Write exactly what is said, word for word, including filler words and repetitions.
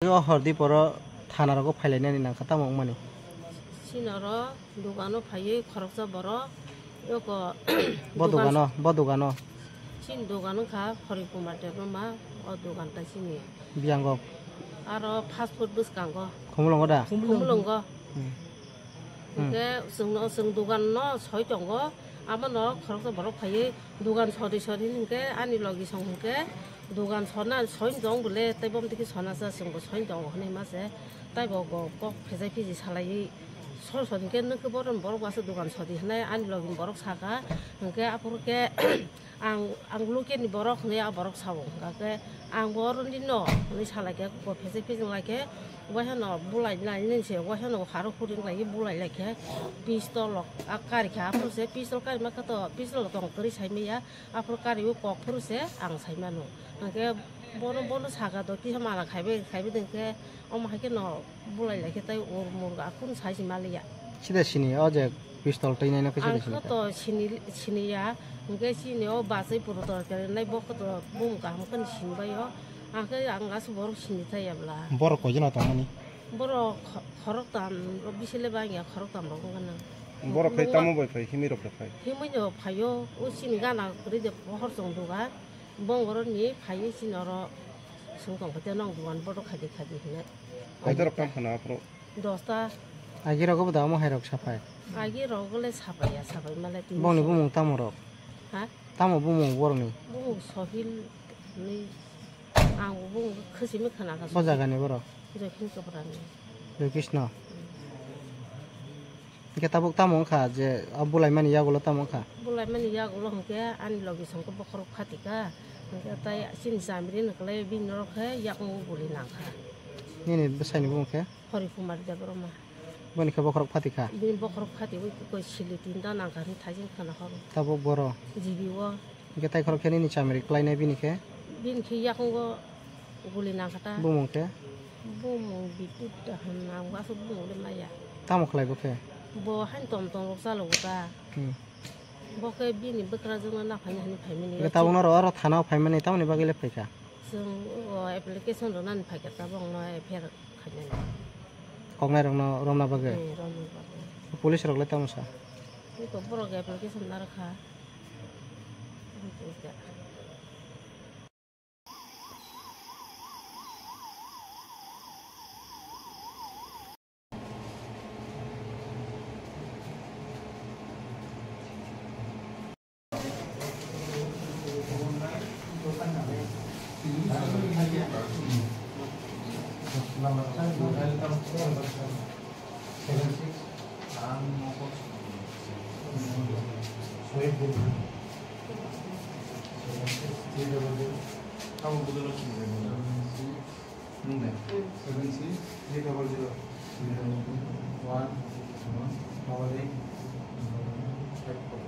O hordi poro thana rogo phailainani nangkha tamo wngmani? Chini oro dogano phaiwi khoroksa borok yoko Bo dugan dogano, bo dogano. Chini dogan wngkha Hori Kumar Debbarma, o dogan ta chini. Biyangok. Aro fast food bwskango. Khumulwngo da? Khumulwngo. Hmm. Hmm. Hwnkhe chwngno, chwng dogan no soi tongo, abono khoroksa borok phaiwi dogan sori sori hwnkhe ani logi song hwnkhe dogan sona soi tong bole tei bom tiki sona cha chwngbo soi tongo hwnwi ma se tei bo go kok phejai phiji salaiwi sor sori hwnkhe nokhe bohrokni borok bo aswk dogan sori hwnwi ani logi borok saka hwnkhe aphuru khe Ang, ang local ni borok hwnwi a borok sao, hwnkha khe ang bo oroni no hwnwi sa lai khe, bo phese phese wng lai khe, waisa no bulai nai nini se, waisa no haro huri wng lai khe bulai lai khe, pistol rok a kari kha, aphuru se pistol kari ma khe to, pistol rok tong kwrwi sai manya, aphuru kari o kok phuru se ang sai mano, hwnkhe bono, bono saka do kisa mala khaibai, khaibai de hwnkhe, omo hai khe no. Bulai lai khe tei ur murga kunu sai se maliya. Sida sini o je pistol twi naino khe sida Ang sini khe ta. To sini, sini ya, hwnkhe chini o bachai puro tor khe nai bo khe to bumung kaham khe sini bai o. Ang khe ang aswk borok sini thai ya bwla. Borok koi jona tongmani? Borok kho-, khorok tam, bisile bang ya khorok tam rok wngkha na. Borok khai Bumung tamo bai phai, himwi rok da phai? Himwi no phai o, o chini gana kwrwi de pohor chong duga. Bong oro ni phai o chini oro sung tong khe te nong dugan bodo khadi khadi hwnwi. Koitorok tam khana aphuru? Dosta. Agi rogo bo da omo hai rok sapai. Agi rogo le sapai ya, sapai male tini. Bongni bumung tamo rok? Ha? Tamo bumung borokni? Bumung Sohil ni ang bumung khasimi khana kha. Bo jagani borok? Jokin Kaprani. Joy Krishna. Hmm. Hingke tabuk tamo wngkha je o bulaimani yagulo tamo wngkha? Bulaimani yagulo hingke ani logi songkhe bokhorok phatika, hingke tai chini chamri ni kwlai bini norok khe yakung guli nangkha. Nini bwsaini bumung khe? Hori Kumar Debbarma. Boni khe bokhorok phatika? Bini bokhorok phati ui koi sili tinta nangkha hwnwi thaijing khana horo. Tabuk boro? G B o. Hingke tai khorok khe nini chamri kwlainai bini khe? Bini khe yakungo guli nangkha ta. Bumung khe? Bumung Biput da hwn, ang bo aswk bumung le maya. Tamo khlai bo khe? Bo hain tom tom rok chalo bo ta. Hmm. Bo khe bini bwkrajwk no naphani hwnwi phaimani. Hingke tabuk noro oro thana o phaimani tamoni bagwi le phaikha? Chwng o application rwnani phaikha tabuk no F I R khainani. Koknai rokno romna bagwi? Hmm, romna bagwi. Police rok le tamo sa? Eko borok application narwkha. Seven six. Ang mokol. Sohib Guru. Seven six three double zero. Abo Guru Lakshmi. Seven six. Nung de? Seven six three double zero. One double eight five four.